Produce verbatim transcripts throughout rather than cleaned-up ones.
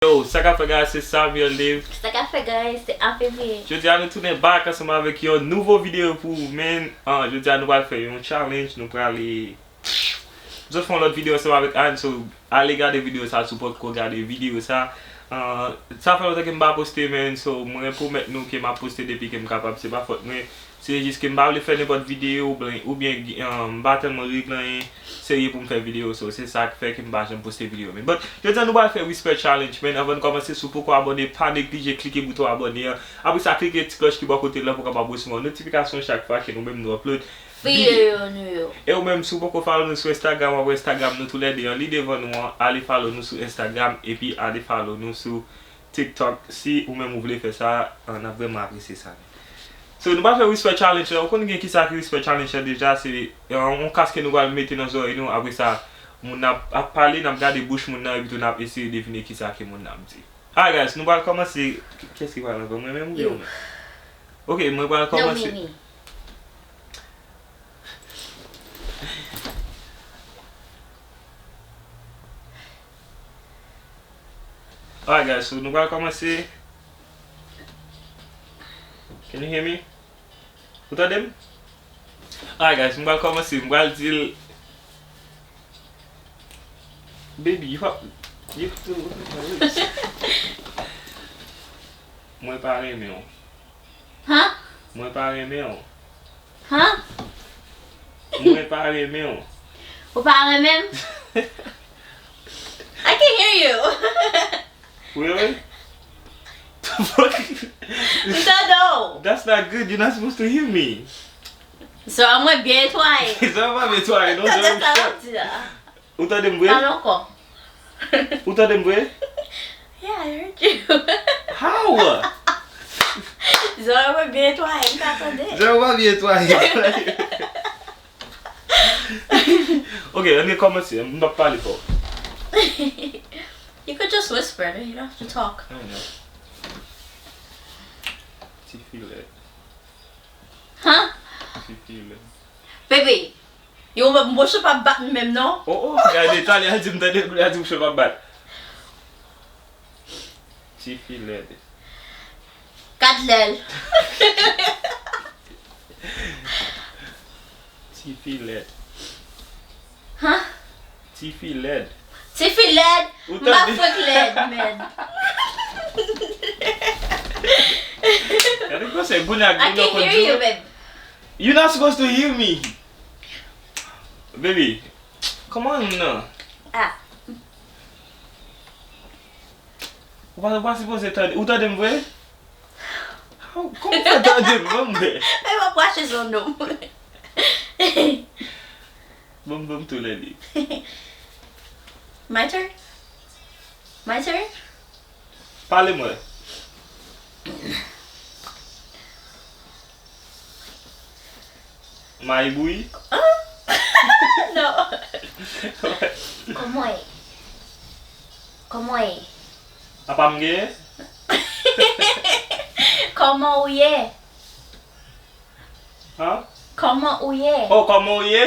Yo, sa k ap fè, guys? Se Samuel Dave. Sa k ap fè, guys? Se Afevye. Jodi a nou tounen back ansanm avèk yon nouvo videyo pou ou, men. Ah, jodi a nou pral fè yon challenge, nou pral e, m sot fè yon lòt videyo ansanm avèk Anne, so ale gade videyo sa si w potko gade videyo sa. Ah, sa fè lontan ke m pa poste, men, so mwen pwomèt nou ke m ap poste depi ke m kapab, se pa fòt mwen. Se jis ke m pa vle fè nenpòt videyo oubyen, oubyen um, m pa tèlman regle anyen serye pou m fè videyo, so se sa k fè ke m pa janm poste videyo, men. But jodi a nou pral fè Whisper Challenge, men. Anvan n kòmanse, si w poko abòne, pa neglije klike bouton abòne an. Apre sa, klike ti klòch ki bò kote la pou w kapab resevwa notifikasyon chak fwa ke nou menm nou upload videyo. E ou menm, si w poko follow nou sou Instagram, w ap wè Instagram nou toulède an, li devan nou an, ale follow nou sou Instagram, epi ale follow nou sou TikTok, si ou menm ou vle fè sa, ah, n ap vrèman apresye sa. So, nou pral fè Whisper Challenge la. Ou konn gen kisa ki Whisper Challenge la deja? Se yon, yon kas ke nou pral mete nan zòrèy nou. Apre sa, moun nan ap, ap pale, n ap gade bouch moun nan, epi tou n ap eseye devine kisa ke moun nan ap di. Alright, guys, nou pral kòmanse. Kiyès ki pral anvan, mwen menm oubyen ou menm? Ok, mwen pral kòmanse. Alright, guys, so nou pral kòmanse. Can you hear me? Ou tande m? Alright, guys, m pral kòmanse. M pral di l, baby, you have, you have to look at my lips. Mwen pa renmen w. Huh? Mwen pa renmen w. Huh? Mwen pa renmen w. Ou pa renmen m? I can hear you. Really? M tande w. That's not good. You're not supposed to hear me. Zòrèy mwen byen netwaye. Zòrèy pa netwaye, non, Tande zòrèy sa chòt. L ap di la. Ou tande m vre? Pale ankò. Ou tande m vre? Yeah, I heard you. How? Zòrèy mwen byen netwaye, m ka tande. Zòrèy pa byen netwaye. Ok, ann kòmanse, m p ap pale fò. You could just whisper, you don't have to talk. I know. Ti fi lèd. Huh? Ti fi lèd. Baby, yo, m bouch ou pa bat m menm non. Oh, oh, gade, talè a di m tande, kounye a di m bouch ou pa bat. Ti fi lèd. Gad lèl. Ti fi lèd. Huh? Ti fi lèd. Ti fi lèd, Ou m pa tande? Frenk lèd, man. Gade konsèy, kounye a I nou can konn hear di you, w. Babe. You not supposed to hear me. Baby, come on nan. Ah, Ou pa, ou pa sipoze tande. Ou tande m vre? How, kòman w fè tande m? Ban m wè. E w ap wache zon nou. Ban m, ban m tou lè li. My turn? My turn? Pale m wè. Mayi bouyi? Non. Kòman w ye? Kòman w ye? Apa m genyen? Kòman ou ye? Huh? Kòman ou ye? Oh, kòman w ye?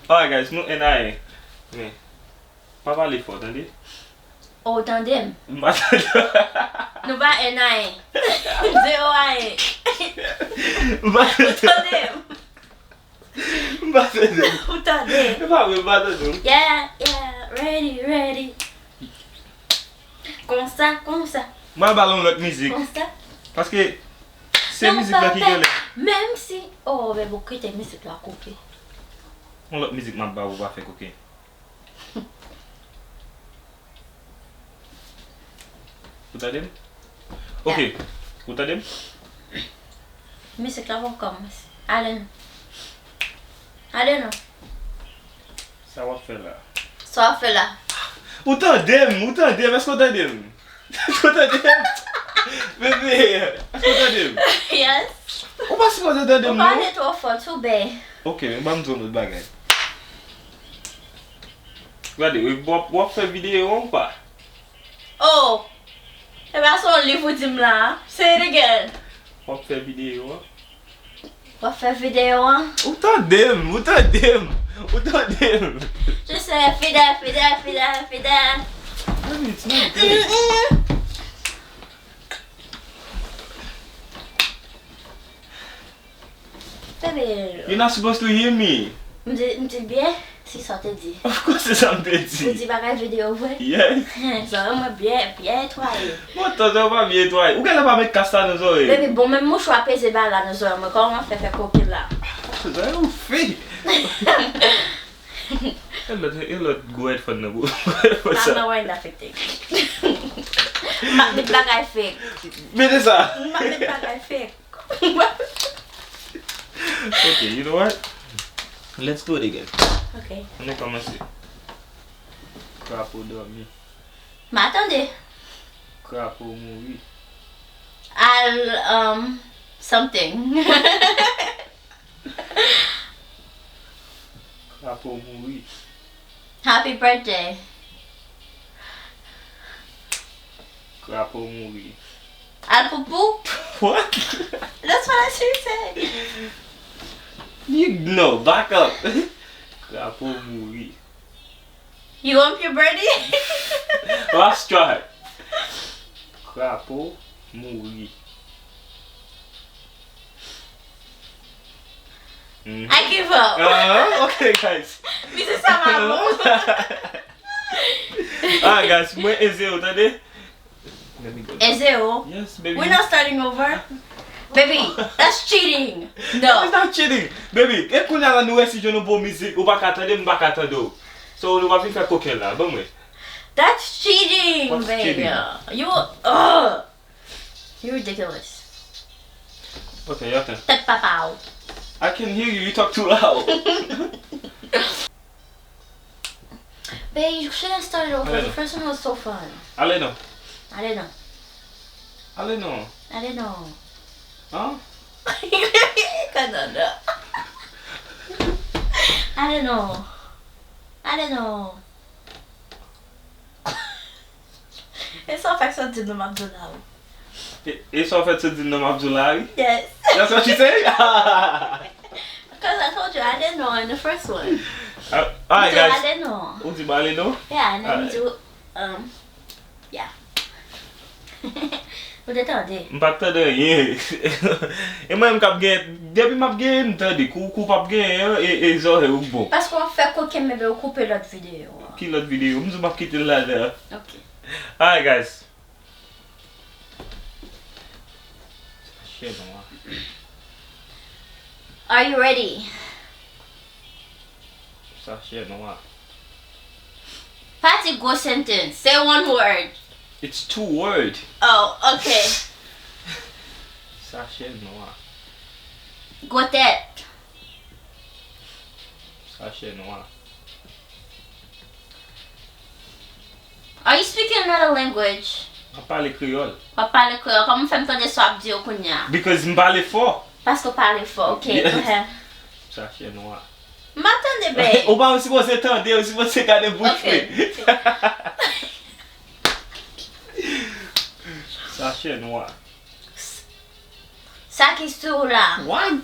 Alright, guys, nou N I A. Men, pa pale fò, tande? Oh, tande m. M pa tande. Nou pa N I A. Zewo ayen. M pa tande. Tande m. M pa tande. Ou tande. E pa vre, m pa tande. Yeah, yeah, ready, ready. Konsa, konsa, Mwen ba l yon lòt mizik. Konsa. Paske se mizik la ki genlè. Menm si, oh, men bon, kite mizik la koupe. Yon lòt mizik m ap ba ou pa fè koken. Ou tande m? Ok. Ou tande m? Mizik la poko kòmanse. Ale non. Ale non. Sa w ap fè la? Sa w ap fè la? Ou tande m, ou tande m, èske w tande m? Èske w tande m? Bebe, èske w tande m? Yes. Ou pa sipoze tande Ou m, non? Pale twò fò, too bad. Ok, men ban m di w yon lòt bagay. Gade, w ap, w ap fè videyo an ou pa? Oh! E pa se yon liv ou di m la. Say it again. W ap fè videyo an? W ap fè videyo an? Ou tande m, ou tande m. Ou tande m? Je suis fidèle, fidèle, fidèle, fidèle. Baby, it's not good. Baby. You're not supposed to hear me. M di, m di byen, se sa w te di. Of course, se sa m te di. Ou di bagay videyo vre? Yes. Zòrèy mwen byen, byen netwaye. Bon, tande w pa byen netwaye. Ou genlè pa met kas la nan zòrèy. Baby, bon, menm mouchwa peze ba la nan zòrèy mwen. Kòman w ap fè fè koken la? Zòrèy ou fè. E lòt, e lòt gwo headphone nan pou, pou sa. I'm not wearing that fake thing. M ap met bagay fake. Mete sa. M ap met bagay fake. Ok, you know what? Let's do it again. Ok. Ann kòmanse. Krapo dòmi. M a tande. Krapo mouri. Al, um, something. Krapo mouri. Happy birthday. Krapo mouri. Al poupou. What? That's what I should say. You, no, back up. Krapo mouri. You on puberty? Last try. Krapo mouri. Mhm. I give up. Ah, ok, guys. Mizisyen sa pa bon. Ah, guys, mwen e zewo, tande? Let me go. E zewo? Yes, baby. We not starting over? Baby, that's cheating. No. It's not cheating. Baby, e kounye a la nou resi jwenn yon bon mizik, ou pa ka tande, m pa ka tande w. So, nou pa vin fè koken la, ban mwen. That's cheating, baby. What's cheating? You, ugh. You ridiculous. Ok, your turn. Tèt papa w. I can hear you, you talk too loud. Babe, you shouldn't start it over. Ale non. The first one was so fun. Ale non. Ale non. Ale non. Ale non. An? Kanada. Ale non. Ale non. E sa w fè k santi m nan m ap di w la, wi. E, e sa w fè k santi m nan m ap di w la, wi? Yes. That's what she say? Because I told you, I didn't know in the first one. Uh, alright, guys. I didn't know. Ou di m ale non? Yeah, and then you do, um, yeah. Ou te tande? M pa t tande anyen. E mwen menm k ap gen, depi m ap gen, m tande. Kou, kou p ap gen, e, e zòrèy ou k bon. Paske w ap fè koken, men ou koupe lòt videyo a. Ki lòt videyo? M di w m ap kite l ladan. Ok. Alright, guys. Sa chè nwa. Are you ready? Sa chè nwa. Pa di gwo sentence. Say one word. It's two word. Oh, ok. Sa chè nwa. Gwo tèt. Sa chè nwa. Are you speaking another language? M ap pale kreyòl. W ap pale kreyòl. Kòman w fè m tande sa w ap di yo kounye a? Because m pale fò. Paske w pale fò. Ok, yes. Go ahead. Sa chè nwa. M ap tande, babe. Ou pa sipoze tande, ou sipoze gade bouch mwen. Ok. Sa chè nwa. Sa ki sou w la. What?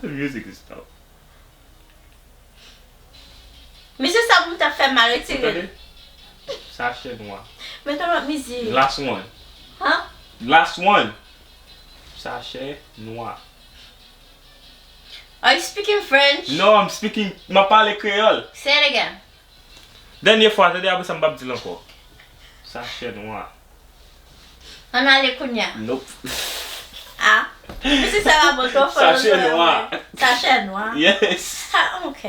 The music is tough. Misye sa pou m t ap fè mal, retire l. Ou tande? Sa chè nwa. Met yon lòt mizik. Last one. Huh? Last one. Sa chè nwa. Are you speaking French? No, I'm speaking, m ap pale kreyòl. Say it again. Dènye fwa, tande, apre sa m p ap di l ankò. Sa chè nwa. Ann ale kounye a. Nope. Ah. Misye sa pa bon twò fò. Sa chè nwa. Sa chè nwa. Yes. Ah, ok.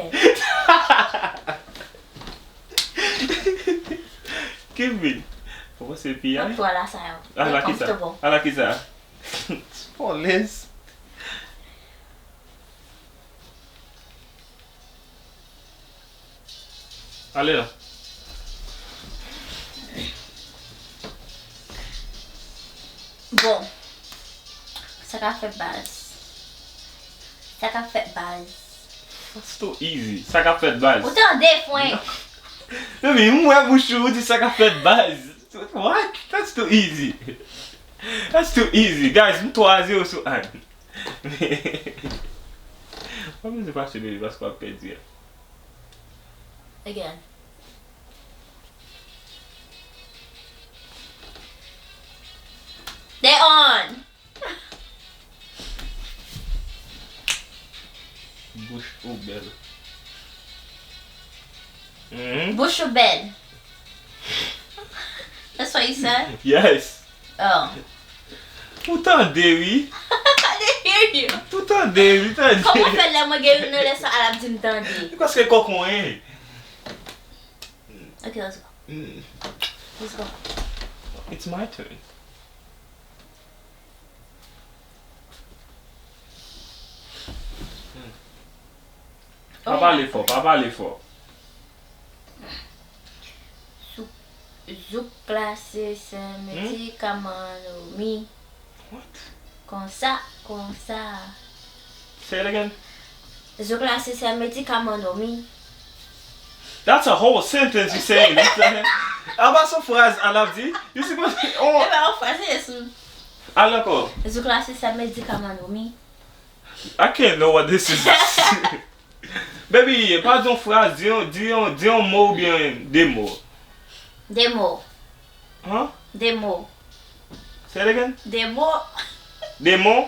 Give me. Kòman se pi a? Mwen pran la sa yo. Ala ki sa. Ala ki sa. Police. Ale la. Bon. Sa k ap fèt baz? Sa k ap fèt baz? That's too easy. Sa k ap fèt baz? Ou tande, frenk? Baby, m wè bouch ou, ou di sa k ap fèt baz. What? That's too easy. That's too easy. Guys, m twa a zewo sou Ann. Pa bezwen fache, bebe, paske w ap pèdi a. Again. They on. Bouch ou bèl. Mhm. Bouch ou bèl. That's what you said? Yes. Oh. Ou tande, wi. I didn't hear you. Ou tande, wi, tande. Kòman fè lè mwen gen youn nan lè sa a l ap di m tande? Paske kòkon, en. Okay, let's go. Mm. Let's go. It's my turn. Hmm. Pa pale fò, pa pale fò. Zouk, zouk la se medikaman nou mi. What? Konsa, konsa. Say it again. Zouk la se sèl medikaman nou mi. That's a whole sentence you saying. Apa se yon fraz a l ap di? You supposed to, oh. E pa yon fraz, se sou. Al ankò. Zouk la se sèl medikaman nou mi. I can't know what this is. Baby, pa di yon fraz, di yon, di yon, di yon mo oubyen de mo. De mo. Huh? De mo. Say it again? De mo. De mo?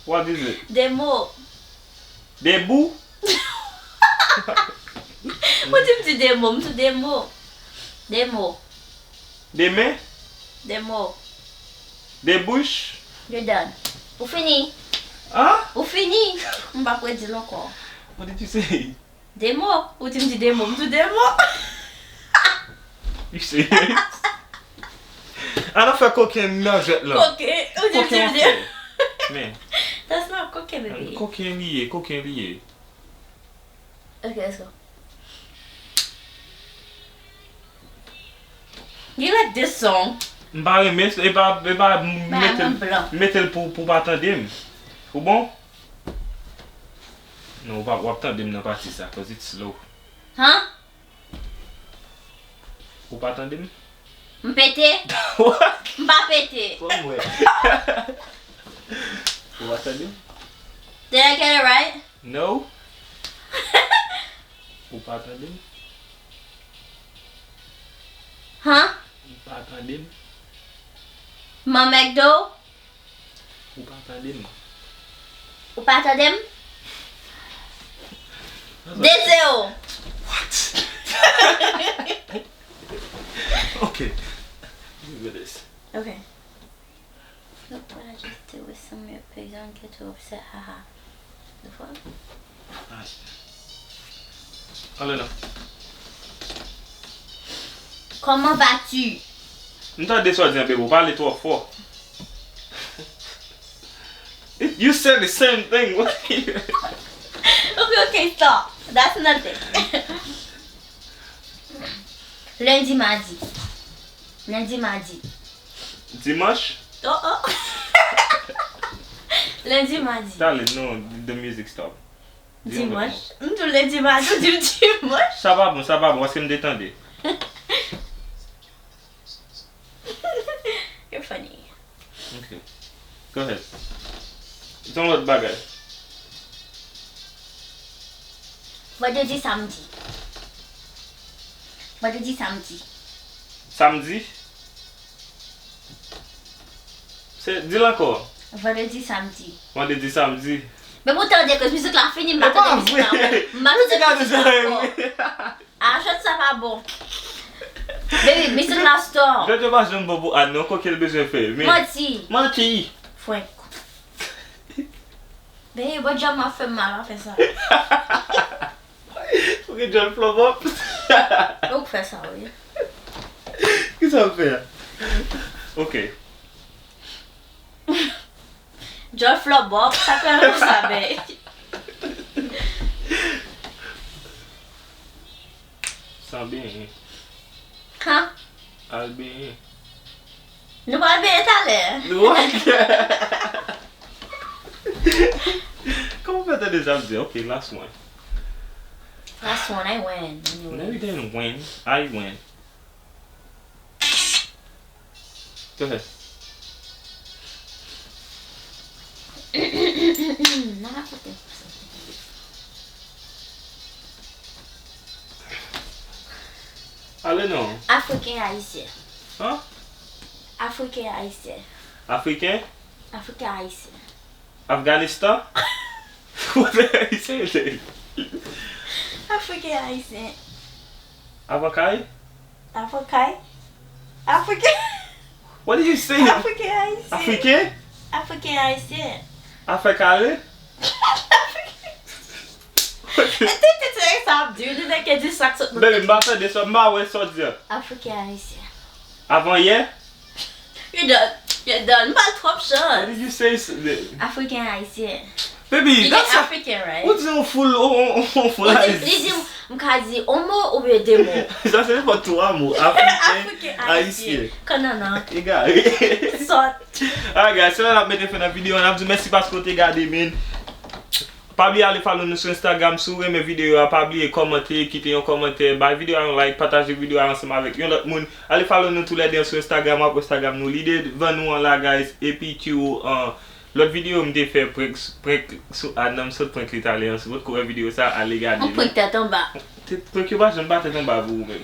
What is it? De mo. De bou? Ou di m di de mo, m di de mo. De mo. De men? De mo. De bouch? You're done. Ou fini. Huh? Ou fini. M p ap redi l ankò. What did you say? De mo. Ou di m di de mo, m di de mo. You serious? A nan fè koken nan jwèt lan. Koken. Ou di m di de. Men. That's not koken, baby. Koken li ye, koken li ye. Okay, let's go. You like this song? M pa renmen, e pa, e pa mete l pou, pou pa tande m. Ou bon? Non, w ap, w ap tande m nan pati sa, cause it's slow. Huh? Ou pa tande m? M pete? What? M pa pete. Fò m wè. Ou pa tande m? Did I get it right? No. Ou pa tande m? Huh? Ou pa tande m? Man McDo? Ou pa tande m? Ou pa tande m? De zewo. What? Okay. Give me this. Okay. Look what I just did with some of your pigs. Don't get too upset. Haha. The fuck? Alright. Ale la. Comment vas-tu? M tande sa w di an, bebe, ou pale twò fò. It, you said the same thing. What the Okay, okay, stop. That's nothing. Lendi, madi. Lendi, madi. Dimanch? Oh, oh. Lendi, madi. Dale, no, the music stop. Di yon lòt mo. Dimanch. M tou lendi, madi, ou di m dimanch. Sa pa bon, sa pa bon, paske m te tande. You're funny. Ok. Go ahead. Di yon lòt bagay. Vandredi, samdi. Vandredi, samdi. Samdi? Se, di l ankò. Vandredi, samdi. Vandredi, samdi. Men pou tande, cause mizik la fini, m pa tande mizik la ankò. M pa tande mizik la ankò. Ah, jwèt sa pa bon. Baby, mizik la stop. Jwèt yo pa janm bon pou Ann, non, koke l bezwen fè. Men manti. Manti. Frenk. Baby, bon, djòl m ap fè m mal, pa fè sa. Ou gen djòl flop up. Ou k fè sa, wi. Kisa w fè a? Ok. Djòl flop up, sa fè l konsa, baby. Sa benyen. Ha? Al benyen. Nou pral benyen talè. Nou pral. Kòman w fè tande sa m di? Ok, last one. Last one, I win. Anyway. No, you didn't win. I win. Go ahead. Nan rakonte. Pale non. Afriken ayisyen. Huh? Afriken ayisyen. Afriken? Afriken ayisyen. Afganistan? What ayisyen? Afriken ayisyen. Avakay? Avakay. Afriken. What did you say? Afriken ayisyen. Afriken? Afriken ayisyen. Afè kare? E te te te sa ap di, li nèk di sa k sot nan Baby, m pa tande sa, m pa wè sa w di a. Afriken ayisyen. Avan yè? You done. You done. M ba l twòp What chans. Did you say? s- the- Afriken ayisyen. Baby, You that's get a- African, right? Ou di yon full, yon, yon, yon full Ou di, ayisyen. li di, m ka di yon mo oubyen de mo. Sa se nenpòt twa mo. Afriken, Afriken ayisyen. ayisyen. Kanana. Egare. Sòt. Alright guys, se la n ap mete fen nan videyo a. N ap di mèsi paske w te gade, men. Pa bliye ale follow nou sou Instagram. Si w renmen videyo a, pa bliye kòmante, kite yon kòmantè, bay videyo a yon like, pataje videyo a ansanm avèk yon lòt moun. Ale follow nou toulède sou Instagram, w ap wè Instagram nou li devan nou an la guys. Epi ki w an lòt videyo m te fè prank, prank sou Adnan, m sot prank li talè an, si w potko wè videyo sa, ale gade. Ou prank tèt anba. Te prank yo pa janm ba tèt anba pou ou menm.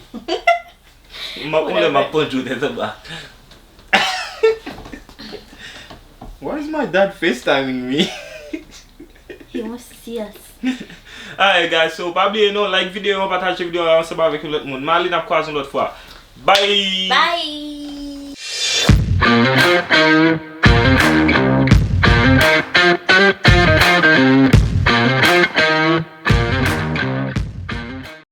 M ap konn lè m ap panch ou tèt anba. Why is my dad FaceTiming me? He wants to see us. Alright guys, so pa bliye non, like videyo an, pataje videyo a ansanm avèk yon lòt moun. M ale, n ap kwaze yon lòt fwa. Bye! Bye.